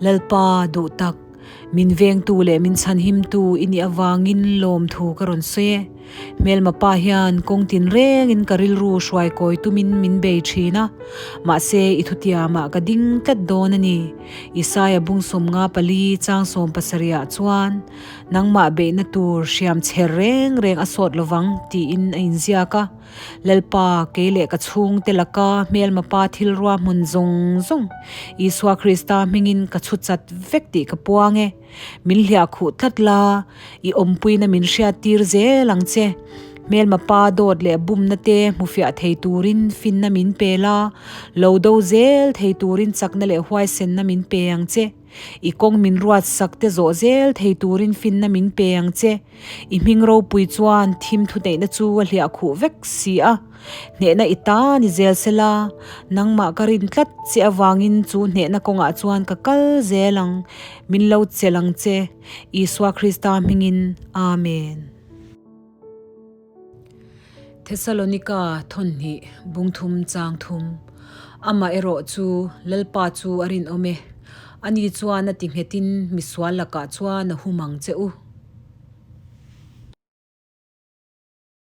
Lalpa duh tak, min vengtu leh min chhanhimtu i nih avangin lawmthu ka rawn sawi e. Hmelma pa hian kawng tinrengin ka rilru hruai kawi tumin min bei thin a, mahse i thutiamah ka ding tlat dawn a ni. Isaia bung 54 chang 70 ah chuan, Nangmah beihna tur hriam chher reng reng a sawt lovang tiin a inziak a. Lalpa, kei leh ka chhungte laka hmelma pa thil ruahmun zawng zawng Isua Krista hmingin ka chhu chat vek tih ka puang e. Min hliah khuh tlat la, i awmpuina min hriat tir zel ang che. Hmelma pa dawt leh bumna te hmufiah thei turin finna min pe la, lo do zel thei turin chakna leh huaisenna min pe ang che. I kawng min ruat sak te zawh zel thei turin finna min pe ang che. I hming ropui chuan thim thuneihna chu a hliah khuh vek si a. Hnehna i ta ni zel se la, nangmah ka rin tlat che avangin chu hnehna kawngah chuan ka kal zel ang, min lo chelh ang che, Isua Krista hmingin, Amen. Thesalonika thawnhnih bungthum chang thum. Amah erawh chu Lalpa chu a rinawm e, ani chuan a ti nghetin misual lakah chuan a hum ang che u.